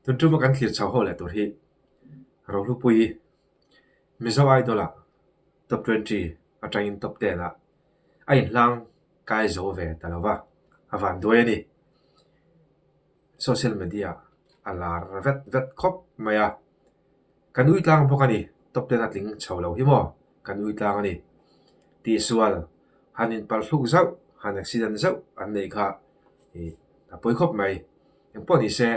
Tun tuma kan thlir chho ho leh tur hi Rohlupuii Mizo Idol-ah Top 20 atangin Top 10-ah a inhlang kai zo ve ta lo va, a van duai a ni. Social media a lar vet vet khawp mai a, kan ui tlang bawk a ni, Top 10 a tling chho lo hi maw kan ui tlang a ni. Tihsual han inpalh hluk zauh, han accident zauh an neih kha ih a pawi khawp mai. Engpawh ni se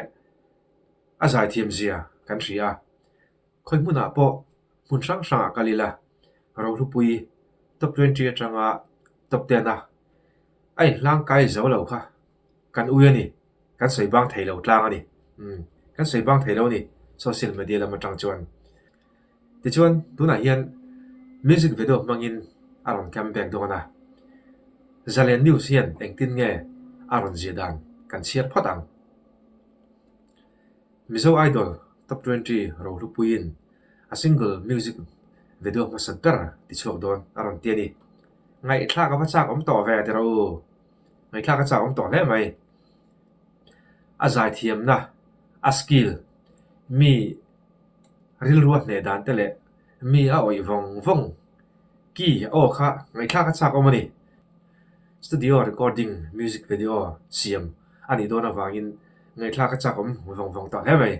a zaithiam zia kan hria a, khawi hmunah pawh hmun hrang hrangah kal ila Rohlupui top 20 atanga top 10 a a inhlang kai zo lo kha kan ui a ni, kan sawi bang thei lo tlang a ni. Umm kan sawi bang thei lo a ni social media lam atang chuan. Tichuan tunah hian music video hmangin a rawn come back dawn a, Zalen News hian engtin nge a rawn ziah dan kan chhiar phawt ang. Mizo Idol Top 20 Rohlupuiin a single music video hmasa ber tichhuak dawn a rawn ti a ni. Ngaihthlak a va chak awm tawh ve tiraw u? Ngaihthlak a chak awm tawh hle mai. A zaithiamna, a skill, mi Rilru a hneh dan te leh mi a awih vawng vawng ki aw kha ngaihthlak a chak awm a ni. Studio recording music video siam a nih dawn avangin ngaihthlak a chak awm vawng vawng tak hle mai.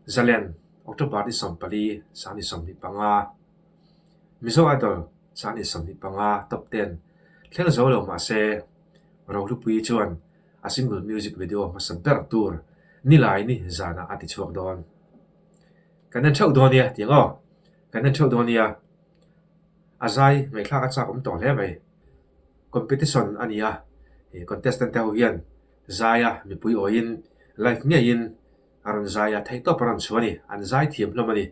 Zalen, October ni 14, 25, Mizo Idol 25 top 10 thleng zo lo mah se Rohlupuii chuan a single music video hmasa ber tur Nilaini zanah a tichhuak dawn. Kan en theuh dawn nia tih ang aw. Kan en theuh dawn nia. A zai ngaihthlak a chak awm tawh hle mai. Competition a ni a, contestant te ho hian zai a mipui awiin live ngeiin a rawn zai a, theihtawp a rawn chhuah a ni. An zai thiam hlawm a ni.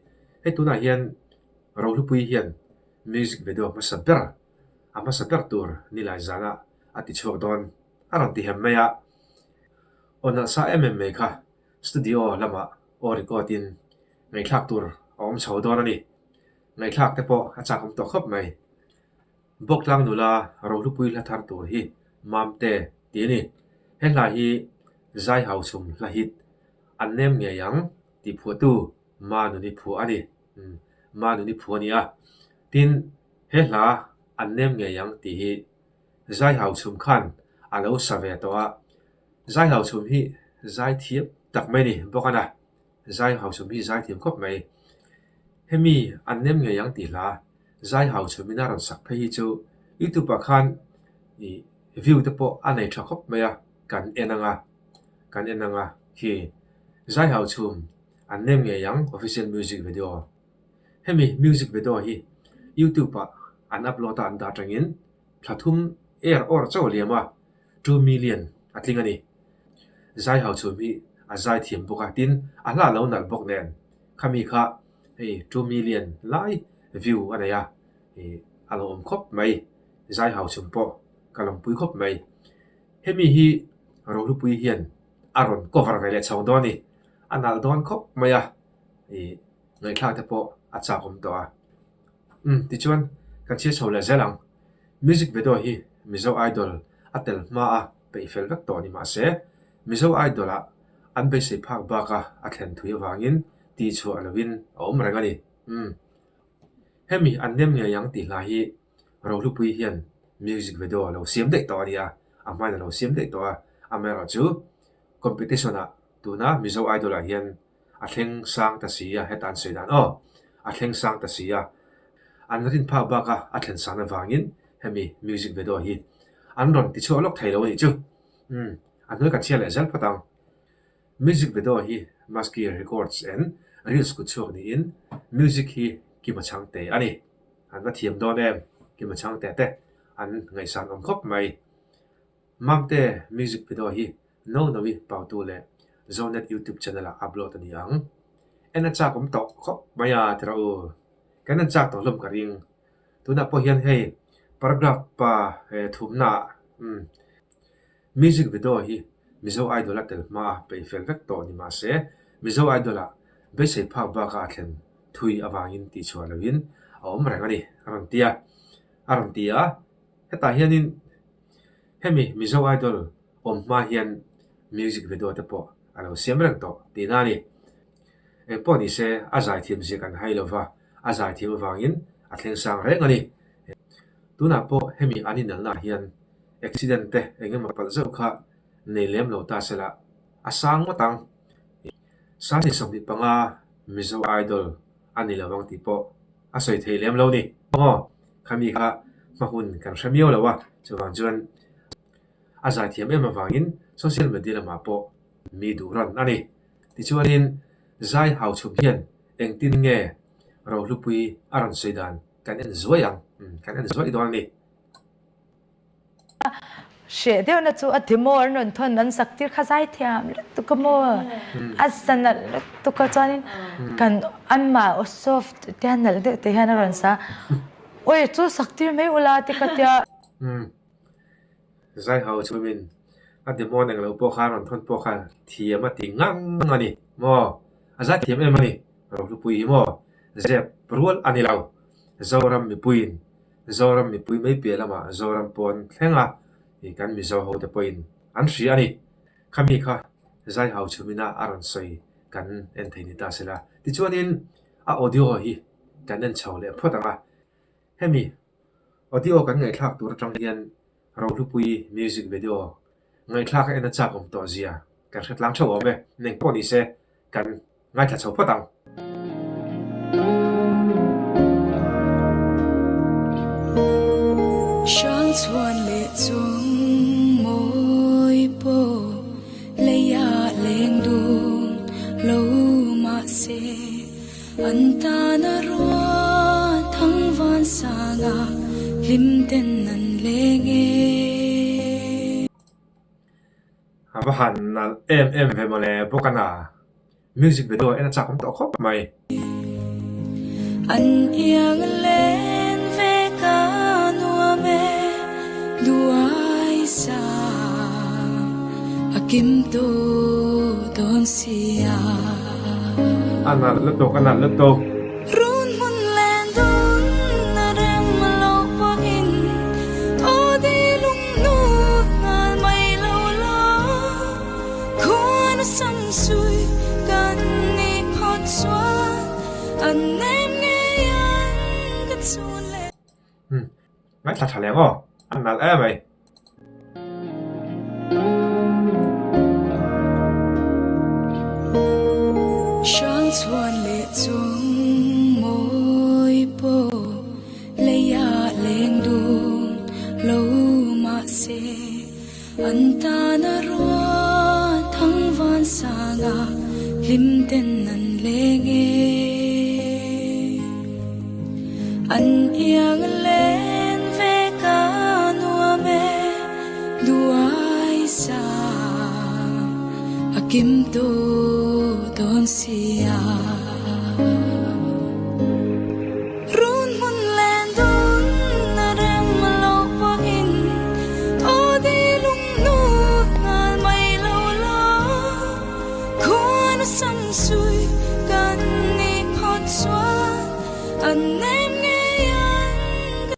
Hei tunah hian Rohlupuii hian music video hmasa ber a hmasa ber tur Nilai zanah a tichhuak dawn a rawn ti hem mai a. Aw nalh sa em em mai kha Studio lamah aw record in ngaihthlak tur a awm chho dawn a ni. Ngaihthlak te pawh a chak awm tawh khawp mai. Bawktlang nula Rohlupui hla thar tur hi Mamte tih a ni. He hla hi Zai Hauchhum hla hit an nem ngei ang tih phuahtu Manuni phuah a ni. Manuni phuah a ni a. Tin, he hla an nem ngei ang tih hi Zai Hauchhum khan a lo sa ve tawh a. Zai Hauchhum hi zai thiam tak mai a ni bawk a na. Zai Hauchhum hi zai thiam khawp mai. Hemi an nem ngei ang tih hla Zai Hauchhum in a rawn sak phei hi chu YouTube ah khan ih view te pawh a nei tha khawp mai a, kan en ang a, kan en ang a khi Zai Hauchhum an nem ngei ang official music video. Hemi music video hi YouTube ah an upload a an dah atangin thla thum er awr chauh a liam a. 2 million a tling a ni. Zai Hauchhum hi a zai thiam bawk a, tin a hla lo nalh bawk nen khami kha hei 2 million lai view a nei a, ih a lo awm khawp mai. Zai Hauchhum pawh ka lawmpui khawp mai. Hemi hi Rohlupui hian a rawn cover ve leh chho dawn a ni. A nalh dawn khawp mai a, ih ngaihthlak te pawh a chak awm tawh a. Umm tichuan kan chhiar chho leh zel ang. Music video hi Mizo Idol a tel hma a peih fel vek tawh ni mah se, Mizo Idol ah an beisei phak bak a a thlen thui avangin tih chhuah lovin a awm reng a ni. Umm. Hemi an nem ngei ang tih hla hi Rohlupui hian music video a lo siam daih tawh a nia, a hmain a lo siam daih tawh a, amaherawhchu competition ah tuna Mizo Idol ah hian A thleng sang ta si a, heta an sawi dan aw, a thleng sang ta si a. An rin phak baka a thlen san avangin hemi music video hi an rawn ti chhuak lawk thei lo a nih chu. Umm, a hnuai kan chhiar leh zel phawt ang. Music video hi Maski Records and Reels kut chhuak niin music hi Kima Chhangte a ni. An va thiam dawn em, Kima Chhangte te an ngaihsan awm khawp mai. Mamte music video hi No Novi Pautu leh Zonet YouTube channel ah upload a ni ang. En a chak awm tawh khawp mai a ti rawh u. Kan en chak tawh hlawm ka ring. Tunah pawh hian hei paragraph pa thumna ah umm music video hi Mizo Idol a tel hma a peih fel vek tawh ni mahse Mizo Idol ah beisei phak baka a thlen thui avangin tihchhuah lohin a awm reng a ni a rawn ti a. A rawn ti a, hetah hianin Hemi Mizo Idol awm hma hian music video te pawh a lo siam reng tawh tihna a ni. Engpawh ni se a zaithiam zia kan hai lo va, a zaithiam avangin a thleng sang reng a ni. Tunah pawh hemi an inelnaah hian accident te eng emaw palh zauh kha nei lem lo ta sela a sang ngawt ang. Sani 25 Mizo Idol a ni lo ang tih pawh a sawi thei lem lo ni. Maw? Khami kha hma hun kan hre miau lo a, chuvang chuan a zaithiam em avangin social media lamah pawh mi duh rawn a ni. Tichuanin zai hau chhum hian engtin nge Rohlupui a rawn sawi dan kan en zuai ang, kan en zuai dawn a ni. Hreh deuhna chu a ti maw an rawn thawn an sak tir kha zaithiam lutuk a maw a sa nalh lutuk a chuanin kan anmah aw soft tia nalh deuh te hian a rawn sa awi chu sak tir mai ula ti ka tia. Zai ho chumin a demo eng lo pawh kha a rawn thawn pawh kha thiam a ti ngang a ni maw a zaithiam em a ni Rohlupui hi maw zep rual a ni lo Zoram mipuiin Zoram mipui mai piah lamah Zoram pawn thleng a, ih kan Mizo ho te pawhin an hria a ni. Khami kha Zaihau chhumina a rawn sawi kan en thei ni ta sela. Tichuanin a audio hi kan en chho leh phawt ang a. Hemi audio kan ngaihthlak tur atang hian Rohlupui music video ngaihthlak a en a chak awm tawh zia kan hre tlang theuh awm e. Neng pawh ni se kan ngaithla chho phawt ang. Hrangchhuan leh chung mawi pawh leiah leng dun lo mahse an tana ruah thangvan sanga hlim ten an leng e. A va han nalh em em ve mawle bawk a na. Music video en a chak awm tawh khawp mai. An iang len ve ka nuam e duai sa a kim tu dawn sia. A nalh lutuk a nalh lutuk. Run hmun len dun a rem lo pawhin aw di lung nu nghal mai lo la. Khuan a sam sui kan ni phawt chuan an nem ngei ang ka chhun leh. Umm ngaithla tha leh maw a nalh em mai. Hrangchhuan leh chung mawi pawh leiah leng dun lo mahse. An tana ruah thangvan sanga hlim ten an leng e. An iang len ve ka nuam e, duai sa a kim tu dawn sia. Run hmun len dun a rem lo pawhin aw di lung nu nghal mai lo la. Khuan a sam sui kan ni phawt chuan an nem ngei ang.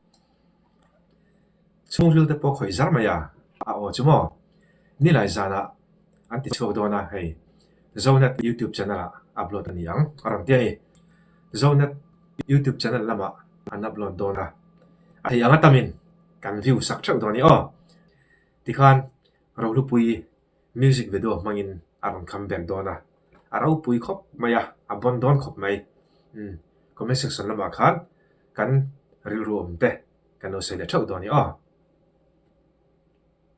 Chhungril te pawh khawih zar mai a, a aw chu maw? Nilai zanah an ti chhuak dawn a, hei Zonet YouTube channel ah upload a ni ang a rawn ti a ni. Zonet YouTube channel lamah an upload dawn a, a thei anga tamin kan view sak theuh dawn a ni aw. Tikhan Rohlupui music video hmangin a rawn come back dawn a, a ropui khawp mai a, a bawn dawn khawp mai. Umm comment section lamah khan kan rilru awm te kan lo sawi leh theuh dawn a ni aw.